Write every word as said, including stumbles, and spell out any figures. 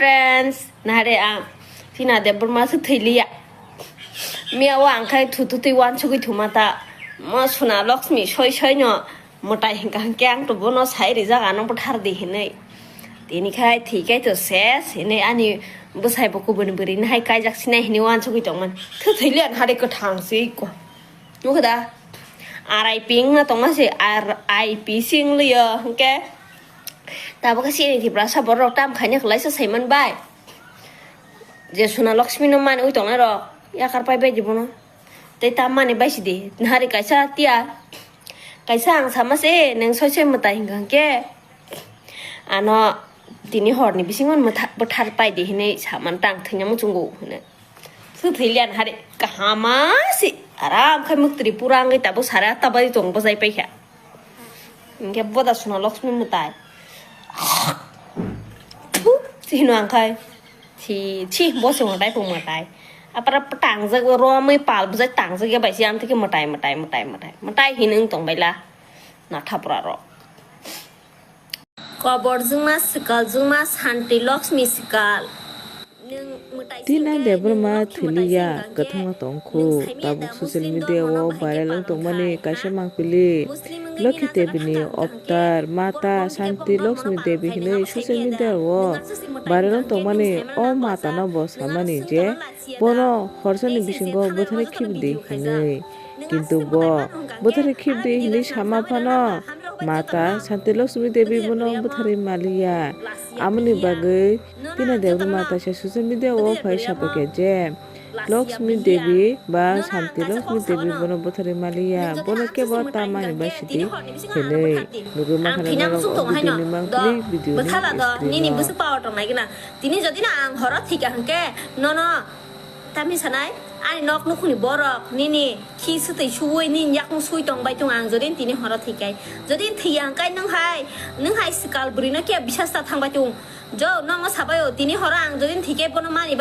Friends, nare ang Tina Debbarma se thwi liya. Miya o ang khai thu thu twi wansugwi thuma ta. Mo Suna Lakshmi soi soi no mwtai hingka hingke ang to bono sai rijak ano bwthar di hinwi. Tini khai thwi kai to ses hinwi ani bwsai bo kubun bwrwi nahai kaijak sinai hinwi wansugwi tongmani. Thu thwi liya nare kwthang se ko. Nukha da? R I P wngna tongma se, R I P se wng liyo, hwnkhe tabuk khe chini Tiprasa borok tam khaina kwlaisa saiman bai. Je Suna Lakshmi no mani ui tongnai rok, yakar pai bai di bono. Tei tam mani bai sidi, nahari kaisa tiya. Kaisa ang sama se, neng soi soi mwtai hingka hingke. Ano tini horni bisingo mwtha-, bwthar pai di hinui saman tang thwina muchungo hinui. Sw thwi lian hari kahama si aram khai muktri pura wngwi tabuk sare atta bai tong bwsai paikha. Hingke boda Suna Lakshmi mwtai. Phu, si hino ang khai. Si, si, bo se mwtai pung mwtai. Apara tangjak romwi pal bwsai tangjak ya bai si ang thike mwtai, mwtai, mwtai, mwtai. Mwtai hinung tong baila. Natha pura rok. Kobor jwngma swkal jwngma Santi Lakshmi swkal. Nwng mwtai Tina singkhe Debbarma nwng Lakshmi mwtai thwiliya, singkha hwnkhe kwthangno tongkhu. Nwng saimanya Tabuk da social Muslim media dormono o bahai khe viral wng palong tongmani kha? Kaisa mangpili Muslim wngwi Lokhi no Devi ni chwng avatar, mata Santi Lakshmi Devi hinwi social media o viral wng tongmani o mata no bo samani je bono horsani bisingo bwthari khibidi hinwi. Kintu bo bwthari khibidi hinwi sama phano mata Santi Lakshmi Devi bono bwthari maliya. Amoni bagwi Tina Debbarma kaisa social media o phai sapikha je Lakshmi Devi ba Santi Lakshmi Devi bono bwthari maliya, bono kebo tamani ba sidi hinwi. Nugwi mankha norok o video ni mangpili, video ni screen o. Nini bwswk power tong nai gana. Tini jodi no ang horo thika hwnkhe nono tamni sanai ani nok nukhungni borok nini khi swtwi suwi nini yakung sui tong bai tong ang jodi tini horo thikai. Jodi thiya hwnkhe nwng hai, nwng hai swkal bwrwi no khe bisas ta thang bai tong. Jo, nokno sabai o, tini horo ang jodi thike bono mani bai.